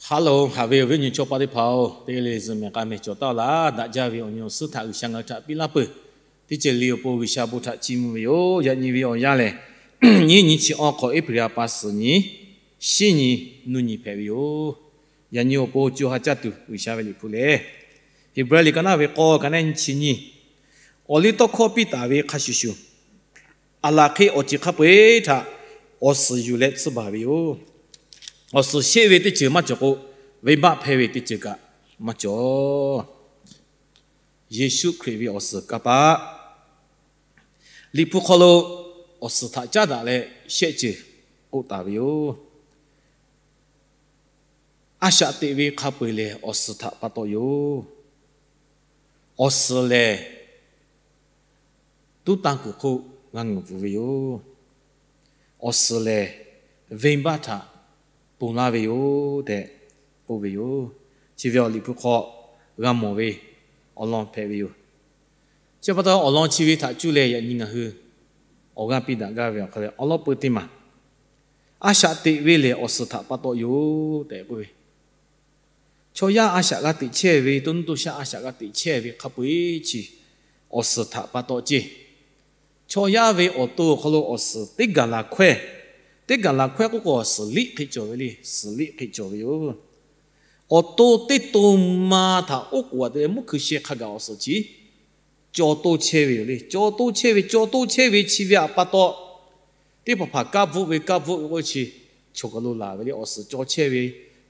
Hk'a loˍ haꞈ ve awˬ viˉ awˬ nyi chaw paˆ teˇ hpaˍ-oˬ, teˇ g'aˇ le zuhꞈ mehˬ k'a mehˬ cawˬ taˍ laˇ. Daꞈ jaˇ ve awˬ nyi awˬ suhˉ htaꞈ G'uiˬsha ngaˬ hui htaꞈ piˇ laˇ peuˬ. Teˇ ceuˬ le awˬ pon G'uiˬsha bon htaꞈ chiˇ mvuh ve yoˬ. Yaꞈ nyi ve awˬ yanˇ lehˬ, nyiˇ nyi chi awˬ hk'awꞈ April ha pa suhˍ nyi, shinˉ nyi, nuˇ nyi hpehꞈ ve yoˬ. Yaꞈ nyi awˬ pon co ha caˇ tuˬ G'uiˬsha ve Liꞈ hpu lehˬ, Heˍbrehˇ liꞈ ka naˆ ve k'awˇ ka naˆ nyi chi nyi, awˬ liˇ tawˇ hkawˇ piˇ taˍ ve hk'a shuˍ shuˍ, aˬ laˬ hk'e awˬ ceuˬ hk'a peu-eˬ htaꞈ awˬ suhˍ yuˬ leh tsuhˇ baˬ ve yoˬ. Awˬ suhˍ sheˆ ve teˇ ceuˬ maˇ cawˬ k'o, venˇbaˆ hpehˇ ve teˇ ceuˬ kaꞈ maˇ cawˬ. Yeˍsuˆ Hkriꞈ ve awˬ suhˍ kanˇ paˆ, Liꞈ hpu hk'aw lo awˬ suhˍ htaꞈ caˉ daꞈ leh shehˆ ceuˬ k'oˆ taˍ ve yoˬ. A shaꞈ teꞈ ve hk'a peu-eˬ lehˬ, awˬ suhˍ htaꞈ pa taw yoˬ. Awˬ suhˍ lehˬ, tuˉ tanˇ kuiˬ hk'oˆ g'a ngeuˍ pfuhˍ ve yoˬ. Awˬ suhˍ lehˬ, venˇbaˆ htaꞈ ponˬ laˇ ve yoˬ tehꞈ k'oˆ ve yoˬ. Chi ve awˬ Liꞈ hpu hk'aw g'a mawˬ ve awˬ lawn hpehꞈ ve yoˬ. Chi pa taw, awˬ lawn chi ve htaꞈ cuˇ leh yaꞈ nyi ngaˬ hui awˬ g'aˇ piˇ daꞈ gaˇ ve awˬ hk'aw leh awˉ lawˉ peu teˇ maˬ, a shaꞈ teꞈ ve lehˬ, awˬ suhˍ htaꞈ pa taw yoˬ tehꞈ k'oˆ ve, chaw yaˇ a shaꞈ g'a teꞈ chehˇ ve, to nuˇ to shaˆ a shaꞈ g'a teꞈ chehˇ ve hk'a peu-eˬ chi awˬ suhˍ htaꞈ pa taw ceˇ. Chaw yaˇ ve awˬ to awˬ hk'aw lo awˬ suhˍ teˇ gaˬ laˬ hkawehˇ, teˇ gaˬ laˬ hkawehˇ k'oˆ k'o, awˬ suhˍ liˆ hk'e cawˬ ve le, suhˍ liˆ hk'e cawˬ ve yoˬ. Awˬ to teˇ to ma htaꞈ oˉ k'oˍ a te leh mvuhˇ hkui sheh hk'a gaˬ awˬ suhˍ chi cawˬ to chehˇ ve yoˬ le. Cawˬ to chehˇ ve, cawˬ to chehˇ ve chi ve htaꞈ pa taw, teˇ hpaˍ hpaˍ kaˇ bvuhˆ ve, kaˇ bvuhˆ ve k'oˆ ve chi, choˬ kaˬ lo laˬ ve le. Awˬ suhˍ cawˬ chehˇ ve,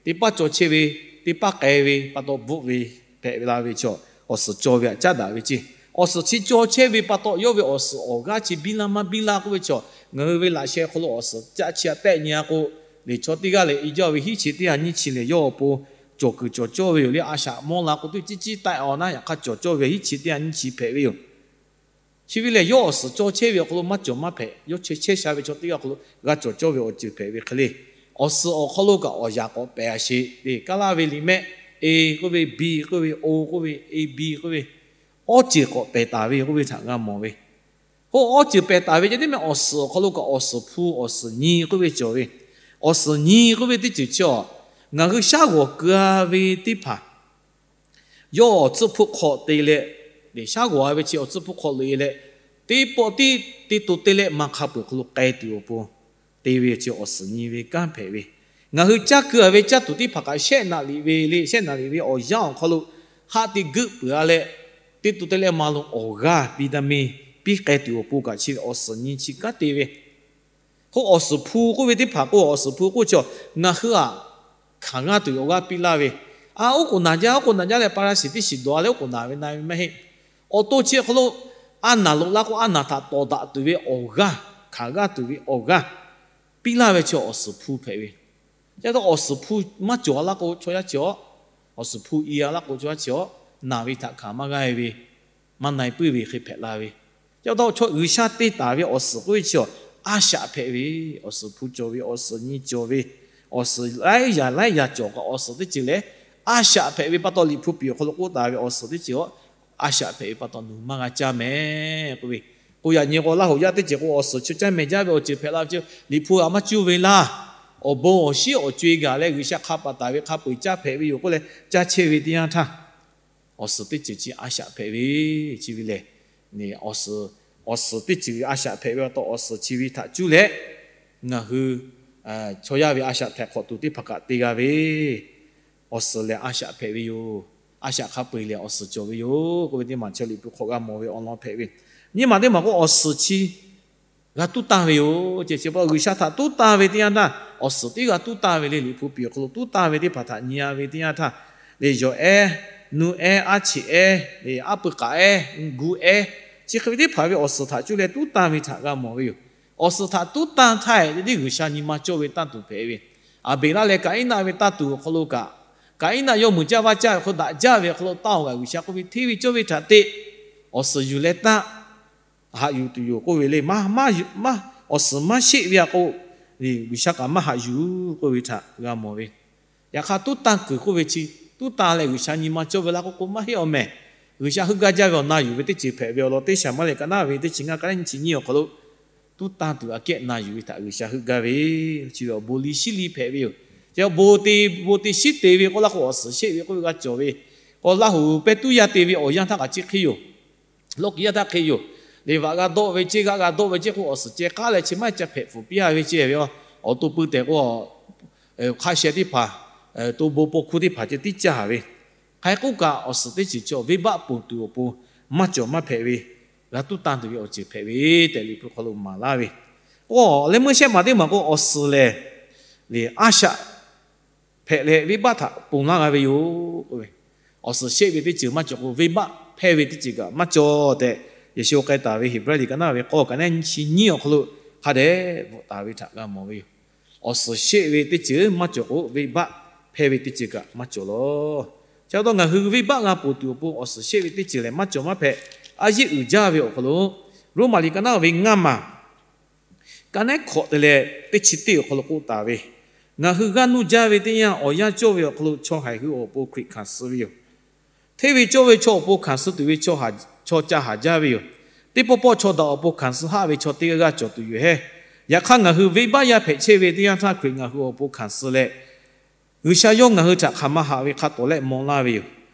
teˇ paˇ cawˬ chehˇ ve, teˇ paˇ k'ai ve pa taw bvuhˆ ve hpehꞈ ve la ve chaw, awˬ suhˍ cawˬ ve htaꞈ caˉ daꞈ ve ceˇ. Awˬ suhˍ chi cawˬ chehˇ ve pa taw, yawˇ ve awˬ suhˍ awˬ g'aˇ chi biˇ laˇ maˇ biˇ laˇ k'oˆ ve chaw, ngaˬ hui ve laꞈ sheh hk'aw lo awˬ suhˍ caˆ chi a tehˆ nyi a k'o, liꞈ chaw teˇ g'aˇ lehˬ, i jaˇ ve hiˉ chi teˇ ha nyiˇ chi lehˬ, yawˇ awˬ pon cawˬ kuiˬ cawˬ cawˇ ve yoˬ le. A shaꞈ mawˇ la k'o, teˇ ciˉ ciˉ taiˆ awˬ naˉ yaꞈ hk'aˇ cawˬ cawˇ ve hiˉ chi teˇ ha nyiˇ chi hpehꞈ ve yoˬ. Chi ve lehˬ, yawˇ awˬ suhˍ cawˬ chehˇ ve awˬ hk'aw lo maˇ cawˬ maˇ hpehꞈ. Yawˇ chehˇ chehˇ sha ve chaw teˇ g'aˇ hk'aw lo g'a cawˬ cawˇ ve awˬ ceuˬ hpehꞈ ve hk'e le. Awˬ suhˍ awˬ hk'aw lo kaꞈ awˬ yaꞈ k'awꞈ pehˍ a sheˍ le. Kaˇ laˇ ve liꞈ mehˆ, e k'oˆ ve, bi k'oˆ ve, o k'oˆ ve, a bi k'oˆ ve, awˬ ceuˬ k'awꞈ pehˍ taˍ ve k'oˆ ve htaꞈ g'a mawˬ ve. K'o awˬ ceuˬ pehˍ taˍ ve ceh tiˉ mehˆ, awˬ suhˍ awˬ hk'aw lo kaꞈ awˬ suhˍ hpu, awˬ suhˍ nyi k'oˆ ve cawˬ ve. Awˬ suhˍ nyi k'oˆ ve teˇ ceuˬ chi a, ngaˬ hui shaˉ g'awˬ keu a ve teˇ hpaˍ, yawˇ awˬ tcuhˆ hpuˇ hk'aw te leh, shaˉ g'awˬ a ve chi awˬ tcuhˆ hpuˇ hk'aw loꞈ e leh, teˇ pawˆ tiˉ teˇ to teˇ lehˆ ma hk'a peuˬ hk'aw lo k'ai tuˬ awˬ pon te ve chi awˬ suhˍ nyi ve kanˉ hpehꞈ ve. Ngaˬ hui caˇ keu a ve caˇ tuˬ teˇ hpaˍ kaꞈ shehˆ naꞈ liꞈ ve le, shehˆ naꞈ liꞈ ve awˬ yanˇ awˬ hk'aw lo haˆ te geuˆ peuˬ a leh, teˇ to teˇ lehˆ ma lo awˬ g'aˇ vitamin piˇ k'ai tuˬ awˬ pon kaꞈ chi ve awˬ suhˍ nyi chi kanˉ te ve. K'o awˬ suhˍ hpu k'oˆ ve teˇ hpaˍ k'o, awˬ suhˍ hpu k'oˆ chi ngaˬ hui a hkanˍ g'aˇ tuˬ ve awˬ g'aˇ piˇ laˇ ve. A, oˉ k'oˍ naˬ jaˇ, oˉ k'oˍ naˬ jaˇ leh paraˍsiˍ teˇ shiˍ dawˬ a leh oˉ k'oˍ naˬ ve na ve maˇ heˆ. Awˬ to chi hk'aw lo a naˬ loꞈ la k'o, a naˬ htaꞈ tawˍ daꞈ tuˬ ve awˬ g'aˇ, hkanˍ g'aˇ tuˬ ve awˬ g'aˇ piˇ laˇ ve chi awˬ suhˍ hpu hpehꞈ ve. Chi pa taw awˬ suhˍ hpu maˇ cawˬ a laˇ k'o, chaw yaˇ chi a, awˬ suhˍ hpu i a laˇ k'o, chaw yaˇ chi a, naˬ ve htaꞈ hkanˍ maˇ g'aˇ ve, maˇ na e puiˉ ve hk'e hpehꞈ la ve. Chi pa taw chaw G'uiˬsha te taˍ ve awˬ suhˍ k'oˆ ve chi a, a shaꞈ hpehꞈ ve, awˬ suhˍ hpu cawˬ ve, awˬ suhˍ nyi cawˬ ve, awˬ suhˍ laiˉ yaꞈ laiˉ yaꞈ cawˬ kaꞈ awˬ suhˍ teˇ ceuˬ lehˬ, a shaꞈ hpehꞈ ve pa taw Liꞈ hpu piˍ awˬ hk'aw lo k'oˆ taˍ ve awˬ suhˍ teˇ ceuˬ a, a shaꞈ hpehꞈ ve pa taw nawˬ hui maˇ g'a caˇ mehˍ k'oˆ ve. K'o yaꞈ nyi k'o Laˇ huˍ yaˇ teˇ ceuˬ k'o awˬ suhˍ chi caˇ mehˍ jaˇ ve awˬ ceuˬ hpehꞈ la ve chi Liꞈ hpu g'a maˇ cuˇ ve laˇ. Awˬ bon awˬ shinˉ awˬ co e gaˬ leh G'uiˬsha hk'a paˍ taˍ ve hk'a peu-eˬ caˇ hpehꞈ ve yoˬ k'oˆ leh caˇ chehˇ ve teˇ yanˇ htaˇ, awˬ suhˍ teˇ ceuˬ chi a shaꞈ hpehꞈ ve, chi ve lehˬ, awˬ suhˍ, awˬ suhˍ teˇ ceuˬ a shaꞈ hpehꞈ ve pa taw awˬ suhˍ chi ve htaꞈ cuˇ leh ngaˬ hui chaw yaˇ ve a shaꞈ htaiˍ hk'awꞈ tuˬ teˇ hpaˍ kaꞈ te g'a ve, awˬ suhˍ lehˬ a shaꞈ hpehꞈ ve yoˬ. A shaꞈ hk'a peu-eˬ lehˬ awˬ suhˍ cawˬ ve yoˬ k'oˆ ve teˇ maˬ chi Liꞈ hpu hk'aw g'a mawˬ ve awˬ lawn hpehꞈ ve. Nyiˇ maˬ teˇ maˬ k'o awˬ suhˍ chi g'a tuˉ tanˇ ve yoˬ. Ceh chi pa G'uiˬsha htaꞈ tuˉ tanˇ ve teˇ yanˇ htaˇ, awˬ suhˍ tiˉ g'a tuˉ tanˇ ve le. Liꞈ hpu piˍ awˬ hk'aw lo tuˉ tanˇ ve teˇ hpaˍ htaꞈ nyi a ve teˇ yanˇ htaˇ, le yawˬ ehˉ, nuˇ ehˉ, aˉ cheꞈ ehˉ, le aˉ pui k'aꞈ ehˉ, gu ehˉ, chi hk'e ve teˇ hpaˍ ve awˬ suhˍ htaꞈ cuˇ leh tuˉ tanˇ ve htaꞈ g'a mawˬ ve yoˬ. Awˬ suhˍ htaꞈ tuˉ tanˇ htaˇ, teˇ G'uiˬsha nyi ma cawˇ ve tanˇ tuˬ hpehꞈ ve. Aˍbeˍlaˆ leh Kaˍiˉnaˆ ve tanˇ tuˬ awˬ hk'aw lo kaꞈ, Kaˍiˉnaˆ yawˇ muiˬ caˇ vaˇ caˇ ve hk'aw lo daꞈ jaˇ ve awˬ hk'aw lo taˇ awˬ g'aꞈ G'uiˬsha k'oˆ ve, hteˇ ve cawˇ ve htaꞈ te awˬ suhˍ yuˬ leh tanˇ, haꞈ yuˬ tuˬ yoˬ k'oˆ ve le. Awˬ suhˍ maˇ sheˆ ve a k'o, G'uiˬsha kaꞈ maˇ haꞈ yuˬ k'oˆ ve htaꞈ g'a mawˬ ve. Yaꞈ hk'aˇ tuˉ tanˇ kuiˬ k'oˆ ve chi, tuˉ tanˇ leh G'uiˬsha nyi ma cawˇ ve laˇ k'oˆ k'o maˇ heˆ awˬ mehˍ. G'uiˬsha heuˆ gaˇ jaˇ ve awˬ na yuˬ ve teˇ ceuˬ hpehꞈ ve awˬ lawn teˇ shaˍ maˇ leh ka naˉ ve teˇ chi ngaˇ ka naˉ nyi chi nyiˇ awˬ hk'aw lo tuˉ tanˇ tuˬ aꞈ kehˉ na yuˬ ve htaꞈ G'uiˬsha heuˆ gaˇ ve, chi ve awˬ bon liˇ shiˉ liˇ hpehꞈ ve yoˬ. Chi bon te, bon te shiˉ te ve k'oˆ laˇ k'o, awˬ suhˍ sheˆ ve k'oˆ ve g'a cawˬ ve, k'o Laˇ huˍ pehˇ tuˉ yaˇ te ve awˬ yanˇ htaˇ kaꞈ chi hk'e yoˬ. Lawˇ kiˬ yaˇ htaˇ hk'e yoˬ. Liꞈ vaꞈ g'a dawˆ ve ceˇ, g'aˆ g'a dawˆ ve ceˇ k'o, awˬ suhˍ ceh k'aˉ leh chi maˇ ca hpehꞈ pfuhˍ piˇ a ve ceˇ ve, awˬ to pui tehꞈ k'o, hk'a sheh teˇ hpaˍ, to bon paw hkuˇ teˇ hpaˍ ceh tiˉ caˇ ve. Hk'aˬ hk'e k'oˆ kaꞈ, awˬ suhˍ teˇ ceuˬ chi venˇbaˆ ponˬ tuˬ awˬ pon maˇ cawˬ maˇ hpehꞈ ve, g'a tuˉ tanˇ tuˬ ve awˬ ceuˬ hpehꞈ ve tehꞈ Liꞈ hpu hk'aw lo maˍ laˇ ve. K'o leh meuˇ shehˆ maˬ teˇ maˬ k'o, awˬ suhˍ lehˬ, lehˬ a shaꞈ hpehꞈ leh venˇbaˆ htaꞈ ponˬ laˇ g'a ve yoˬ k'oˆ ve. Awˬ suhˍ sheˆ ve teˇ ceuˬ maˇ cawˬ k'o, venˇbaˆ hpehˇ ve teˇ ceuˬ kaꞈ maˇ cawˬ tehꞈ, Yeˍsuˆ k'ai taˍ ve Heˍbrehˇ liꞈ ka naˉ ve k'awˇ ka neˉ nyiˇ chi nyiˇ awˬ hk'aw lo hk'a dehꞈ bvuhꞈ taˍ ve htaꞈ g'a mawˬ ve yoˬ. Awˬ suhˍ sheˆ ve teˇ ceuˬ maˇ cawˬ k'o, venˇbaˆ hpehˇ ve teˇ ceuˬ kaꞈ maˇ cawˬ lawˬ. Chi pa taw ngaˬ hui venˇbaˆ g'a ponˬ tuˬ awˬ pon awˬ suhˍ sheˆ ve teˇ ceuˬ lehˬ maˇ cawˬ maˇ hpehꞈ. A yeˇ uiˍ jaˇ ve awˬ hk'aw lo, Roˉmaꞈ liꞈ ka naˉ ve ngaˇ maˬ ka neˉ hkawꞈ te leh teˇ chi teˇ awˬ hk'aw lo k'oˆ taˍ ve, ngaˬ hui g'aˇ nuˇ jaˇ ve teˇ yanˇ, awˬ yanˇ cawˇ ve awˬ hk'aw lo chaw haiˬ hui awˬ pon Hkriꞈ hkanˍ suh ve yoˬ. Hteˇ ve cawˇ ve chaw awˬ pon hkanˍ suh tuˬ ve chaw ca haˍ jaˇ ve yoˬ. Teˇ pawˆ pawˆ chaw daꞈ awˬ pon hkanˍ suh haˆ ve chaw teˇ g'aˇ g'aˇ cawˬ tuˬ yoˬ hehˉ. Yaꞈ hk'aˇ, ngaˬ hui venˇbaˆ yaˇ hpehꞈ chehˇ ve teˇ yanˇ htaˇ, Hkriꞈ ngaˬ hui awˬ pon hkanˍ suh leh, G'uiˬsha yawˇ ngaˬ hui htaꞈ hk'aˬ ma haꞈ ve hk'a tawˍ lehˆ maw laˇ ve yoˬ.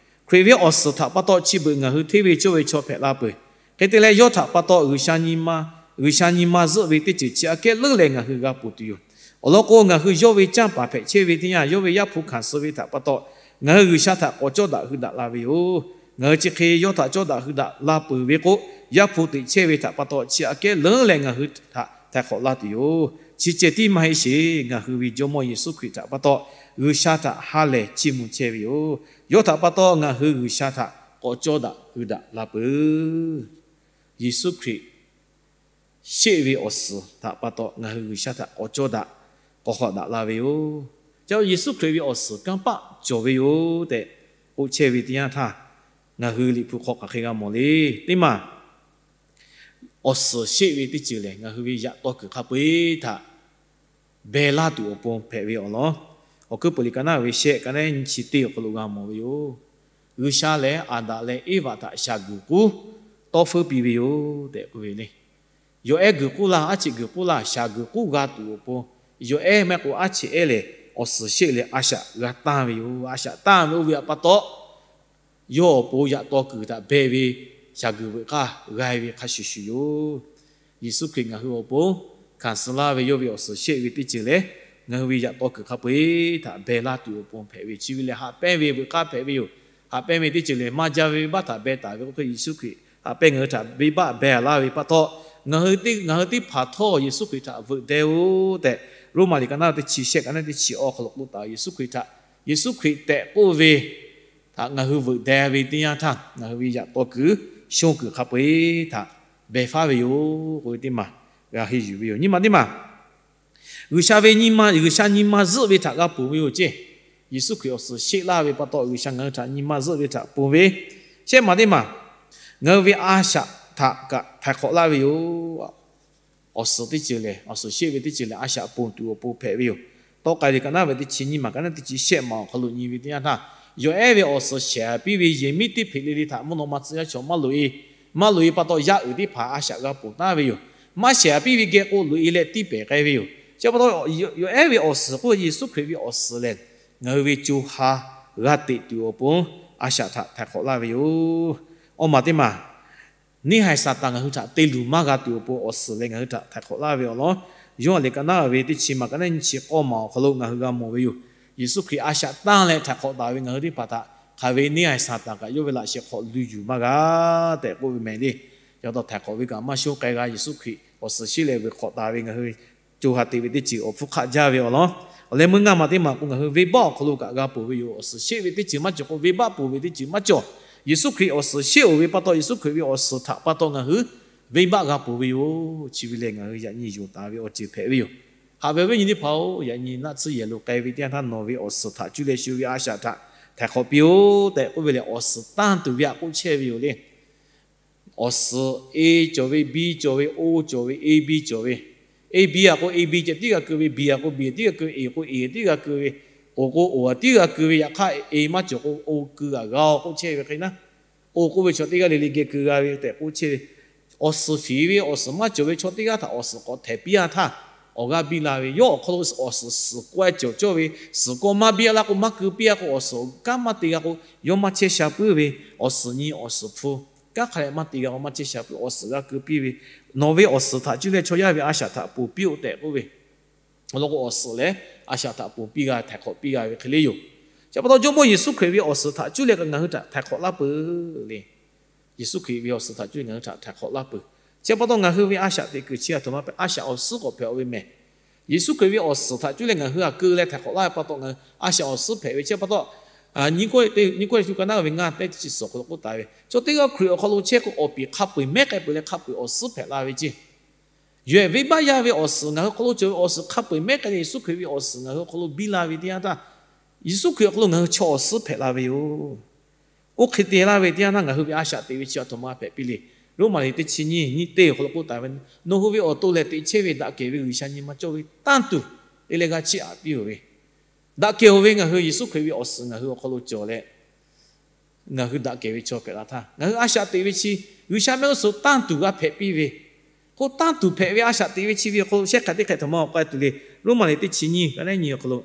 Hkriꞈ ve awˬ suhˍ htaꞈ pa taw chi beuꞈ ngaˬ hui hteˇ ve cawˇ ve chaw hpehꞈ la peuˬ. Hk'e te leh, yawˇ htaꞈ pa taw G'uiˬsha nyi ma, G'uiˬsha nyi ma zuhˆ ve teˇ ceuˬ chi aꞈ kehˉ leuˉ leh ngaˬ hui g'a ponˬ tuˬ yoˬ. Awˬ lawn k'o, ngaˬ hui yawˇ ve canˇ paˍ hpehꞈ chehˇ ve teˇ yanˇ, yawˇ ve Yaˇ hpu hkanˍ suh ve htaꞈ pa taw ngaˬ hui G'uiˬsha htaꞈ k'awꞈ cawˇ daꞈ hui daꞈ la ve yoˬ. Ngaˬ hui chi hk'e yawˇ htaꞈ cawˇ daꞈ hui daꞈ la peuˬ ve k'o, Yaˇ hpu teꞈ chehˇ ve htaꞈ pa taw chi aꞈ kehˉ leuˉ leh ngaˬ hui htaꞈ htaiˍ hk'awꞈ laˇ tuˬ yoˬ. Chi ceh tiˉ maˇ heˆ sheˍ. Ngaˬ hui ve Jawˇmawˇ Yeˍsuˆ Hkriꞈ htaꞈ pa taw G'uiˬsha htaꞈ ha lehˬ chiˇ mvuh chehˇ ve yoˬ. Yawˇ htaꞈ pa taw ngaˬ hui G'uiˬsha htaꞈ k'awꞈ cawˇ daꞈ hui daꞈ la peuˬ. Yeˍsuˆ Hkriꞈ sheˆ ve awˬ suhˍ htaꞈ pa taw ngaˬ hui G'uiˬsha htaꞈ k'awꞈ cawˇ daꞈ, k'awꞈ hk'awꞈ daꞈ la ve yoˬ. Ca Yeˍsuˆ Hkriꞈ ve awˬ suhˍ kanˇ paˆ cawˬ ve yoˬ tehꞈ k'oˆ chehˇ ve teˇ yanˇ htaˇ, ngaˬ hui Liꞈ hpu hk'aw hk'aˬ hk'e g'a mawˬ le. Teˇ maˬ, awˬ suhˍ sheˆ ve teˇ ceuˬ lehˬ, ngaˬ hui ve yaꞈ taw kuiˬ hk'a peu-eˬ htaꞈ beh laˇ tuˬ awˬ pon hpehꞈ ve awˬ lawn, Awˬ hkuiˉ peuˬ liꞈ ka naˉ ve shehˆ ka neˉ nyiˇ chi teˇ awˬ hk'aw lo g'a mawˬ ve yoˬ. G'uiˬsha lehˬ, Aˍdanˍ leh Eˇvaꞈ htaꞈ shaˍ guiˬ k'uˉ tawˇ feuˉ piˇ ve yoˬ tehꞈ k'oˆ ve le. Yawˬ ehˉ guiˬ k'uˉ laˇ, aˉ cheꞈ guiˬ k'uˉ laˇ, shaˍ guiˬ k'uˉ g'a tuˬ awˬ pon, yawˬ ehˉ maˇ heˆ k'o aˉ cheꞈ ehˉ lehˬ, awˬ suhˍ sheˆ leh a shaꞈ g'a tanˇ ve yoˬ. A shaꞈ tanˇ ve oˇ ve htaꞈ pa taw, yawˇ awˬ pon yaꞈ taw kuiˬ htaꞈ beh ve shaˍ guiˬ veuꞈ k'aˇ g'a ve hk'a shuˍ shuˍ yoˬ. Yeˍsuˆ Hkriꞈ ngaˬ hui awˬ pon hkanˍ suh laˇ ve yawˇ ve awˬ suhˍ sheˆ ve teˇ ceuˬ lehˬ, ngaˬ hui ve yaꞈ taw kuiˬ hk'a peu-eˬ htaꞈ beh laˇ tuˬ awˬ pon hpehꞈ ve, chi ve lehˬ haꞈ pehnˇ ve veuꞈ k'aˇ hpehꞈ ve yoˬ. Haꞈ pehnˇ ve teˇ ceuˬ lehˬ, maˇ jaˇ ve venˇbaˆ htaꞈ beh taˍ ve k'oˆ hk'e, Yeˍsuˆ Hkriꞈ haꞈ pehnˇ ngaˬ hui htaꞈ venˇbaˆ beh laˇ ve pa taw, ngaˬ hui teˇ, ngaˬ hui teˇ hpaˍ htawˇ Yeˍsuˆ Hkriꞈ htaꞈ veuꞈ deh-oˬ tehꞈ, Roˉmaꞈ liꞈ ka naˉ teˇ chi shehˆ ka neˉ teˇ chi awˬ hk'aw lo k'oˆ taˍ, Yeˍsuˆ Hkriꞈ htaꞈ, Yeˍsuˆ Hkriꞈ tehꞈ k'oˆ ve htaꞈ ngaˬ hui veuꞈ deh ve teˇ yanˇ htaˇ, ngaˬ hui ve yaꞈ taw kuiˬ, shonˇ kuiˬ hk'a peu-eˬ htaꞈ beh faˉ ve yoˬ k'oˆ ve teˇ maˬ g'a henˇ yuˬ ve yoˬ. Nyi ma teˇ maˬ, G'uiˬsha ve nyi ma, G'uiˬsha nyi ma zuhˆ ve htaꞈ g'a ponˬ ve yoˬ ceˇ. Yeˍsuˆ Hkriꞈ awˬ suhˍ sheˆ laˇ ve pa taw, G'uiˬsha ngaˬ hui htaꞈ nyi ma zuhˆ ve htaꞈ ponˬ ve. Shehˆ maˬ teˇ maˬ, ngaˬ hui ve a shaꞈ htaꞈ kaꞈ htaiˍ hk'awꞈ laˇ ve yoˬ. Awˬ suhˍ teˇ ceuˬ lehˬ, awˬ suhˍ sheˆ ve teˇ ceuˬ lehˬ, a shaꞈ ponˬ tuˬ awˬ pon hpehꞈ ve yoˬ. Tawˆ k'ai ve ka naˉ ve teˇ chi nyiˇ maˬ ka naˉ teˇ chi shehˆ maˬ awˬ hk'aw lo nyi ve teˇ yanˇ htaˇ, yawˬ ehˉ ve awˬ suhˍ shehˍ piˇ ve yehˬ miˉ teˇ hpeꞈ le le htaꞈ mvuhˇ naw ma tcuh yaˇ chaw maˇ loꞈ-e. Maˇ loꞈ-e pa taw, yaˇ uiˍ teˇ hpaˍ a shaꞈ g'a ponˬ taˉ ve yoˬ. Maˇ shehˍ piˇ ve geh k'o, loꞈ-e leh tiˇ pehˍ k'ai ve yoˬ. Chi pa taw, yawˬ ehˉ ve awˬ suhˍ k'oˆ ve, Yeˍsuˆ Hkriꞈ ve awˬ suhˍ lehˬ, ngaˬ hui ve co ha g'a teꞈ tuˬ awˬ pon a shaꞈ htaꞈ htaiˍ hk'awꞈ laˇ ve yoˬ. Awˇ maˬ teˇ maˬ, neˇ haiˬ Saˍtanˍ ngaˬ hui htaꞈ te luˬ maˇ g'a tuˬ awˬ pon awˬ suhˍ lehˬ, ngaˬ hui htaꞈ htaiˍ hk'awꞈ laˇ ve awˬ lawn, Yoˇhanˬ liꞈ ka naˉ ve teˇ chi maˬ ka naˉ nyiˇ chi k'awˇ maˬ awˬ hk'aw lo ngaˬ hui g'a mawˬ ve yoˬ. Yeˍsuˆ Hkriꞈ a shaꞈ tanˇ leh htaiˍ hk'awꞈ taˍ ve ngaˬ hui teˇ hpaˍ htaꞈ hk'aˬ ve neˇ haiˬ Saˍtanˍ kaꞈ yawˇ ve laꞈ sheh hk'aw luˬ yuˬ maˇ g'a tehꞈ k'oˆ ve mehˍ le. Yaꞈ taw htaiˍ hk'awꞈ ve kaꞈ maˇ shonˇ k'ai g'a, Yeˍsuˆ Hkriꞈ awˬ suhˍ sheˆ leh veuꞈ hk'awꞈ taˍ ve ngaˬ hui co ha teꞈ ve teˇ ceuˬ awˬ hpfuhˇ hk'aˆ jaˇ ve awˬ lawn. Awˬ leh meuˇ ngaˇ maˬ teˇ maˬ k'o, ngaˬ hui venˇbaˆ awˬ hk'aw lo kaꞈ g'a ponˬ ve yoˬ. Awˬ suhˍ sheˆ ve teˇ ceuˬ maˇ cawˬ k'o, venˇbaˆ ponˬ ve teˇ ceuˬ maˇ cawˬ. Yeˍsuˆ Hkriꞈ awˬ suhˍ sheˆ-oˬ ve pa taw, Yeˍsuˆ Hkriꞈ ve awˬ suhˍ htaꞈ pa taw ngaˬ hui venˇbaˆ g'a ponˬ ve yoˬ. Chi ve lehˬ, ngaˬ hui yaꞈ nyi yonˍ taˍ ve awˬ ceuˬ hpehꞈ ve yoˬ. Haꞈ ve awˬ viˉ nyi teˇ hpaˍ-oˬ, yaꞈ nyi naˆ tsuhˇ yehˬ lo k'ai ve teˇ yanˇ htaˇ, nawˬ ve awˬ suhˍ htaꞈ cuˇ leh shu ve a shaꞈ htaꞈ htaiˍ hk'awꞈ piˇ-oˆ tehꞈ k'oˆ ve lehˬ, awˬ suhˍ tanˇ tuˬ ve htaꞈ k'oˆ chehˇ ve yoˬ le. Awˬ suhˍ A cawˬ ve, B cawˬ ve, O cawˬ ve, A B cawˬ ve, A B a k'o A B ceh tiˉ g'a keu ve, B a k'o B tiˉ g'a keu ve, A k'o A tiˉ g'a keu ve, O k'o O tiˉ g'a keu ve, yaꞈ hk'aˇ A maˇ cawˬ k'o O keu g'a g'a-oˬ k'oˆ chehˇ ve hk'e naˉ. O k'oˆ ve chaw teˇ g'aˇ le le geh keu g'a ve tehꞈ k'oˆ chehˇ ve. Awˬ suhˍ fiˍ ve awˬ suhˍ maˇ cawˬ ve chaw teˇ g'aˇ htaꞈ awˬ suhˍ k'awꞈ htehˍ piˇ-a htaˇ, awˬ g'aˇ biˇ la ve, yawˇ awˬ hk'aw lo awˬ suhˍ suhˍ k'awehˇ cawˬ cawˇ ve, suhˍ k'awehˇ maˇ biˇ laˇ k'o, maˇ keu piˇ a k'o, awˬ suhˍ kanˉ maˇ te g'a k'o, yawˇ maˇ chehˇ sha puiˉ ve, awˬ suhˍ nyi awˬ suhˍ hpu, kanˉ hk'a leh maˇ te g'a k'o maˇ chehˇ sha puiˉ, awˬ suhˍ g'a keu piˇ ve, nawˬ ve awˬ suhˍ htaꞈ cuˇ leh chaw yaˇ ve a shaꞈ htaꞈ ponˬ piˇ-oˆ tehꞈ k'oˆ ve, awˬ lawn k'o, awˬ suhˍ lehˬ a shaꞈ htaꞈ ponˬ piˇ g'a, htaiˍ hk'awꞈ piˇ g'a ve hk'e le yoˬ. Chi pa taw Jawˇmawˇ Yeˍsuˆ Hkriꞈ ve awˬ suhˍ htaꞈ cuˇ leh kaꞈ ngaˬ hui htaꞈ htaiˍ hk'awꞈ laˇ peuˬ le. Yeˍsuˆ Hkriꞈ ve awˬ suhˍ htaꞈ cuˇ leh ngaˬ hui htaꞈ htaiˍ hk'awꞈ laˇ peuˬ. Chi pa taw ngaˬ hui ve a shaꞈ teꞈ kuiˬ chi a htoꞈ ma hpehꞈ, a shaꞈ awˬ suhˉ k'awꞈ hpehꞈ-oˬ ve mehˬ. Yeˍsuˆ Hkriꞈ ve awˬ suhˍ htaꞈ cuˇ leh ngaˬ hui a keu leh htaiˍ hk'awꞈ laˇ ve pa taw ngaˬ hui a shaꞈ awˬ suhˉ hpehꞈ ve. Chi pa taw nyiˇ Kawˇrenˍhtuˆ ka naˉ ve ngaˇ tehˉ teˇ chi suhˍ awˬ hk'aw lo k'oˆ taˍ ve, chaw teˇ g'aˇ Hkriꞈ awˬ hk'aw lo chehˇ k'o, awˬ piˍ hk'a peu-eˬ mehˉ k'ai peuˬ leh hk'a peu-eˬ awˬ suhˉ hpehꞈ la ve ceˇ. Yawˇ ehˬ venˇbaˆ yaˇ ve awˬ suhˍ ngaˬ hui hk'aw lo cawˬ ve awˬ suhˍ hk'a peu-eˬ mehˉ k'ai leh, Yeˍsuˆ Hkriꞈ ve awˬ suhˍ ngaˬ hui awˬ hk'aw lo biˇ la ve teˇ yanˇ htaˇ, Yeˍsuˆ Hkriꞈ awˬ hk'aw lo ngaˬ hui chaw awˬ suhˉ hpehꞈ la ve yoˬ. Oˇ hk'e te laˇ ve teˇ yanˇ htaˇ, ngaˬ hui ve a shaꞈ teꞈ ve chi a htoꞈ ma hpehꞈ piˇ le. Roˉmaꞈ liꞈ teˇ chi nyiˇ, nyiˇ teˇ awˬ hk'aw lo k'oˆ taˍ ve, nawˬ hui ve awˬ to lehˬ teꞈ chehˇ ve daꞈ kehˬ ve G'uiˬsha nyi ma cawˇ ve tanˇ tuˬ te leh g'a chiˇ aꞈ piˇ-oˬ ve, daꞈ kehˬ-oˬ ve ngaˬ hui Yeˍsuˆ Hkriꞈ ve awˬ suhˍ ngaˬ hui awˬ hk'aw lo cawˬ leh, ngaˬ hui daꞈ kehˬ ve chaw hpehꞈ la htaˇ, ngaˬ hui a shaꞈ teꞈ ve chi G'uiˬsha mehˆ g'uˇ suhˍ tanˇ tuˬ g'a hpehꞈ piˇ ve, k'o tanˇ tuˬ hpehꞈ ve a shaꞈ teꞈ ve chi ve awˬ hk'aw lo shehˆ hk'aˬ teˇ hk'ehꞈ htoꞈ ma awˬ k'ai tuˬ le. Roˉmaꞈ liꞈ teˇ chi nyiˇ ka neˉ nyi awˬ hk'aw lo,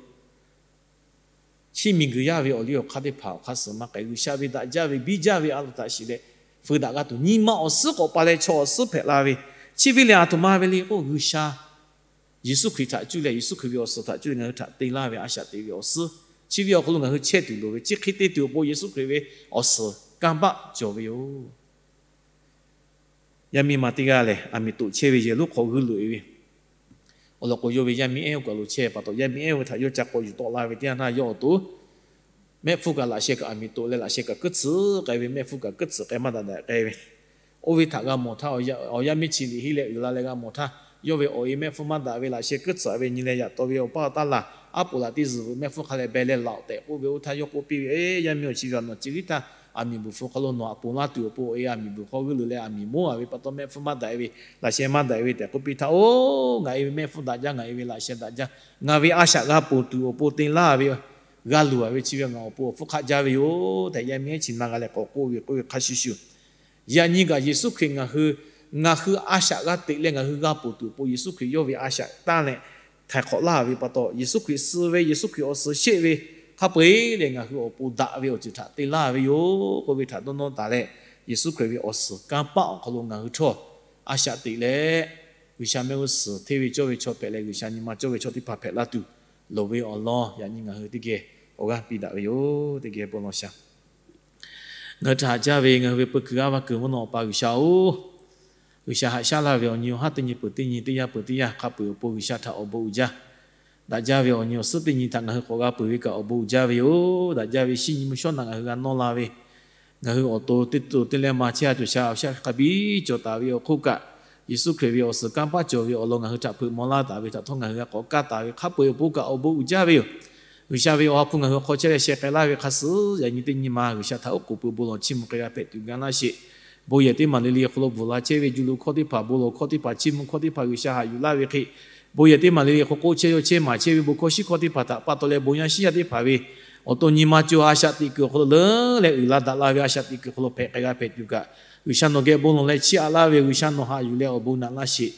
chi miˬguiˬ yaˇ ve awˬ liˇ awˬ hk'aˇ teˇ hpaˍ awˬ hk'aˇ suh maˇ k'ai, G'uiˬsha ve daꞈ jaˇ ve biˇ jaˇ ve a loˍ htaꞈ shiˍ leh, feu daꞈ g'a tuˬ nyi ma awˬ suhˉ k'awꞈ pa leh chaw awˬ suhˉ hpehꞈ la ve, chi ve lehˬ a htoꞈ ma ve le k'o, G'uiˬsha Yeˍsuˆ Hkriꞈ htaꞈ cuˇ leh, Yeˍsuˆ Hkriꞈ ve awˬ suhˍ htaꞈ cuˇ leh ngaˬ hui htaꞈ te laˇ ve a shaꞈ teꞈ ve awˬ suhˉ, chi ve awˬ hk'aw lo ngaˬ hui chehˇ tuˬ loˍ ve, chi hk'e te tuˬ awˬ pon Yeˍsuˆ Hkriꞈ ve awˬ suhˍ kanˇ paˆ cawˬ ve yoˬ. Yaˇ miˇ ma teˇ g'aˇ lehˬ, aˬ miˍ toꞈ chehˇ ve yehˬ lonˉ hk'aw g'uiˇ loꞈ-e ve, awˬ lawn k'o, yawˇ ve yaˇ miˇ ehˉ oˇ kaˬ lo chehˇ pa taw, yaˇ miˇ ehˉ oˇ ve htaꞈ yawˇ ca k'awꞈ yuˬ tawˆ la ve teˇ yanˇ htaˇ, yawˇ awˬ to mehˆ hpfuhˇ kaꞈ laꞈ sheh kaꞈ aˬ miˍ toꞈ leh, laꞈ sheh kaꞈ kuiˉ tsuhꞈ k'ai ve, mehˆ hpfuhˇ kaꞈ kuiˉ tsuhꞈ k'ai maˇ daꞈ daꞈ k'ai ve, oˇ ve htaꞈ g'a mawˬ htaˇ, awˬ yaˇ miˇ chi liꞈ henˇ leh uiˍ la leh g'a mawˬ htaˇ, yawˇ ve awˬ e mehˆ hpfuhˇ maˇ daꞈ ve, laꞈ sheh kuiˉ tsuhꞈ ve nyi leh, yaꞈ taw ve awˬ paˇ awˬ taˇ laˬ, aˉ poꞈ laꞈ teˇ zuhˬ vuiˬ mehˆ hpfuhˇ hk'a leh beh leh laꞈ-oˬ tehꞈ k'oˆ ve. Oˇ htaˇ yawˇ k'oˆ piˇ ve, Eˬ, yaˇ miˇ-oˬ, chi ve a nawˬ ceh tiˉ htaˇ aˬ miˍ buiˬ hpfuh hk'aw lo nawˬ aꞈ ponˬ laˇ tuˬ awˬ pon, e aˬ miˍ buiˬ hk'aw g'uiˇ loꞈ leh aˬ miˍ moˉ-a ve pa taw mehˆ hpfuhˇ maˇ daꞈ ve, laꞈ sheh maˇ daꞈ ve tehꞈ k'oˆ piˇ htaˇ, Oˬ, ngaˬ e ve mehˆ hpfuhˇ daꞈ jaˇ, ngaˬ e ve laꞈ sheh daꞈ jaˇ, ngaˬ ve a shaꞈ g'a ponˬ tuˬ awˬ pon te laˇ ve, g'a luˬ-a ve chi ve ngaˬ awˬ pon awˬ hpfuhˇ hk'aˆ jaˇ ve yoˬ tehꞈ, yaˇ miˇ ehˉ chi na g'a leh k'awꞈ k'oˆ ve k'oˆ ve hk'a shuˍ shuˍ, yaꞈ nyi kaꞈ Yeˍsuˆ Hkriꞈ ngaˬ hui, ngaˬ hui a shaꞈ g'a teꞈ leh ngaˬ hui g'a ponˬ tuˬ awˬ pon Yeˍsuˆ Hkriꞈ yawˇ ve a shaꞈ tanˇ leh htaiˍ hk'awꞈ laˇ ve pa taw, Yeˍsuˆ Hkriꞈ suh ve, Yeˍsuˆ Hkriꞈ awˬ suhˍ sheˆ ve hk'a peu-eˬ lehˬ ngaˬ hui awˬ pon daꞈ ve awˬ ceuˬ htaꞈ te laˇ ve yoˬ k'oˆ ve htaꞈ dawˇ nawˇ taˍ leh, Yeˍsuˆ Hkriꞈ ve awˬ suhˍ kanˇ paˆ awˬ hk'aw lo ngaˬ hui htawˇ a shaꞈ teꞈ leh, G'uiˬsha mehˆ g'uˇ suhˍ hteˇ ve cawˇ ve chaw hpehꞈ leh, G'uiˬsha nyi ma cawˇ ve chaw teˇ hpaˍ hpehꞈ laˇ tuˬ loˍ ve awˬ lawn yaꞈ nyi ngaˬ hui teˇ geh awˬ g'aˇ piˇ daꞈ ve yoˬ. Teˇ geh bon lawˬ shaˍ. Ngaˬ hui htaꞈ haꞈ jaˇ ve ngaˬ hui ve peu kuiˬ g'aˇ vaˇ kuiˬ mvuhˇ naw awˬ pa G'uiˬsha-oˬ, G'uiˬsha haꞈ shaˉ laˇ ve awˬ nyi awˬ haˉ teˇ nyi peuˬ teˇ nyi teˇ yanˇ peuˬ teˇ yanˇ hk'a peu-eˬ awˬ pon G'uiˬsha htaꞈ awˬ bon uiˍ jaˇ. Daꞈ jaˇ ve awˬ nyi awˬ suhˉ teˇ nyi htaꞈ ngaˬ hui k'awꞈ g'a peuˬ ve kaꞈ awˬ bon uiˍ jaˇ ve yoˬ. Daꞈ jaˇ ve shinˉ nyi mvuhˇ shawˉ naꞈ ngaˬ hui g'a nawˇ la ve, ngaˬ hui awˬ to teˇ to teˇ leh ma chehˇ a cawˬ sha awˬ shaˉ hk'a biˇ cawˬ taˍ ve awˬ hk'oˆ kaꞈ, Yeˍsuˆ Hkriꞈ ve awˬ suhˍ kanˇ paˆ cawˬ ve awˬ lawn ngaˬ hui htaꞈ hpeuꞈ maw laˇ taˍ ve htaꞈ htawˇ ngaˬ hui g'a k'awꞈ kaˇ taˍ ve hk'a peu-eˬ awˬ pon kaꞈ awˬ bon uiˍ jaˇ ve yoˬ. G'uiˬsha ve awˬ ha hpu ngaˬ hui awˬ hk'aw chehˇ leh sheh k'ai laˇ ve hk'a suhˍ, yaꞈ nyi teˇ nyi ma G'uiˬsha htaꞈ oˉ k'oˍ pui bon lawˬ chiˇ mvuh k'ai g'a hpehꞈ tuˬ ga laˇ sheˍ. Bon yehˬ teˇ maˬ le le awˬ hk'aw lo bvuhˬ la chehˇ ve juˇ lo hkawˇ teˇ hpaˍ bon lawˬ hkawˇ teˇ hpaˍ chiˇ mvuh hkawˇ teˇ hpaˍ G'uiˬsha haꞈ yuˬ laˇ ve hk'e, bon yehˬ teˇ maˬ le le hk'aw k'oˆ chehˇ yawˇ chehˇ maˍ chehˇ ve bon hkawˇ shinˉ hkawˇ teˇ hpaˍ htaꞈ pa taw leh bon yaˇ shinˉ yaˇ teˇ hpaˍ ve awˬ to nyi ma cawˬ a shaꞈ teꞈ kuiˬ awˬ hk'aw lo leuˉ leh uiˍ la daꞈ la ve a shaꞈ teꞈ kuiˬ awˬ hk'aw lo hpehꞈ k'ai g'a hpehꞈ tuˬ kaꞈ, G'uiˬsha nawˬ geh bon lawˬ leh chiˇ aꞈ laˇ ve, G'uiˬsha nawˬ haꞈ yuˬ leh awˬ bon naꞈ laˇ sheˍ.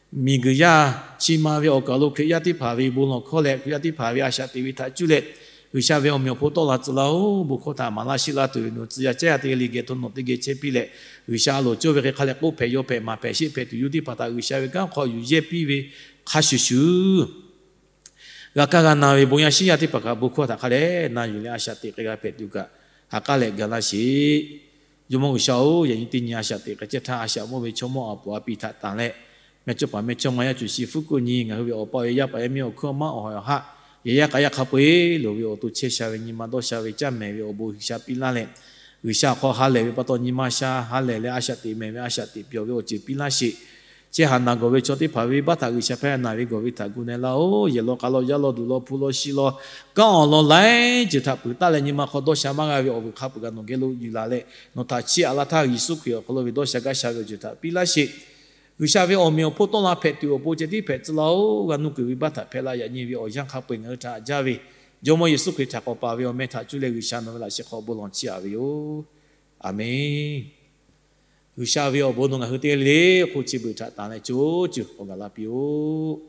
Miˬguiˬ yaˇ chi ma ve awˬ kaˬ lo Hkriꞈ yaˇ teˇ hpaˍ ve bon lawˬ hkawˇ leh Hkriꞈ yaˇ teˇ hpaˍ ve a shaꞈ teꞈ ve htaꞈ cuˇ leh, G'uiˬsha ve awˬ meꞈ awˬ hponˇ tawˆ la tcuh laˇ-oˬ. Bon hkawˇ htaꞈ maˍ laˇ sheˆ laˇ tuˬ ve nawˬ tcuh yaˇ caˉ yaˇ teˇ g'aˇ le geh htawˇ nawˬ teˇ geh chehˇ piˇ leh, G'uiˬsha a loˍ cawˇ ve hk'e hk'a leh k'oˆ hpehꞈ yaw hpehꞈ maˍ hpehꞈ sheˆ hpehꞈ tuˬ yoˬ teˇ hpaˍ htaꞈ G'uiˬsha ve kanˉ hk'aw yuˬ yehˇ piˇ ve hk'a shuˍ shuˍ, g'a kaˇ g'a na ve bon yaˇ shinˉ yaˇ teˇ hpaˍ kaꞈ bon hkawˇ htaꞈ hk'a leh na yuˬ leh a shaꞈ teꞈ k'ai g'a hpehꞈ tuˬ kaꞈ, ha k'aˉ leh ga laˇ sheˍ. Jawˇmawˇ G'uiˬsha-oˬ, yaꞈ nyi teˇ nyi a shaꞈ teꞈ k'ai chehˇ htaˇ, a shaꞈ mawˇ ve chaw mawˇ aˬ poˍ a piˍ htaꞈ tanˬ leh, mehˇchawˇpaˍ mehˇchawˇma yaˇ cuˬ shi fuˉ kuˆ nyi ngaˬ hui ve awˬ pa ve yaˇ paˍ yaˇ miˇ awˬ hkuiˉ awˬ maˇ awˬ ha awˬ haˆ, yehˬ yaˇ k'a yaˇ hk'a peu-eˬ loˍ ve awˬ to chehˇ sha ve nyi ma dawˇ sha ve caˇ mehˍ ve awˬ bon G'uiˬsha piˇ laˇ leh, G'uiˬsha hk'aw ha lehˬ ve pa taw nyi ma sha ha lehˬ leh a shaꞈ teꞈ mehˍ ve a shaꞈ teꞈ pyawˬ ve awˬ ceuˬ piˇ laˇ sheˍ. Chehˇ haꞈ naˬ gawˬ ve chaw teˇ hpaˍ ve venˇbaˆ htaꞈ G'uiˬsha hpehˇ naˬ ve gawˬ ve htaꞈ gu na laˇ-oˬ. Yehˬ law k'a law yaˇ law duˬ law hpu law shi law kanˉ awˬ lawn laiˉ ceuˬ htaꞈ peuˬ taˉ leh nyi ma hk'aw dawˇ sha maˇ g'a ve awˬ vuiˬ hk'a peuˬ kaꞈ nawˬ geh lo yuˬ laˬ leh, nawˬ htaꞈ chiˇ aꞈ laˇ htaˇ Yeˍsuˆ Hkriꞈ awˬ hk'aw lo ve dawˇ sha gaˇ sha ve awˬ ceuˬ htaꞈ piˇ laˇ sheˍ. G'uiˬsha ve awˬ meꞈ awˬ hponˇ tawˆ la hpehꞈ tuˬ awˬ pon ceh tiˉ hpehꞈ tcuh laˇ-oˬ. G'a nuˇ kuiˬ venˇbaˆ htaꞈ hpehꞈ la yaꞈ nyi ve awˬ yanˇ hk'a peu-eˬ ngaˬ hui htaꞈ haꞈ jaˇ ve, Jawˇmawˇ Yeˍsuˆ Hkriꞈ htaꞈ k'awꞈ paˍ ve awˬ meh htaꞈ cuˇ leh G'uiˬsha nawˬ ve laꞈ sheh hk'aw bon lawˬ chiˇ aꞈ ve yoˬ. Aˬmenˍ. G'uiˬsha ve awˬ bon nawˬ ngaˬ hui teˇ g'aˇ le le hk'oˆ chi beuꞈ htaꞈ tanˬ leh co cuˬ awˬ gaˬ la piˇ-oˆ.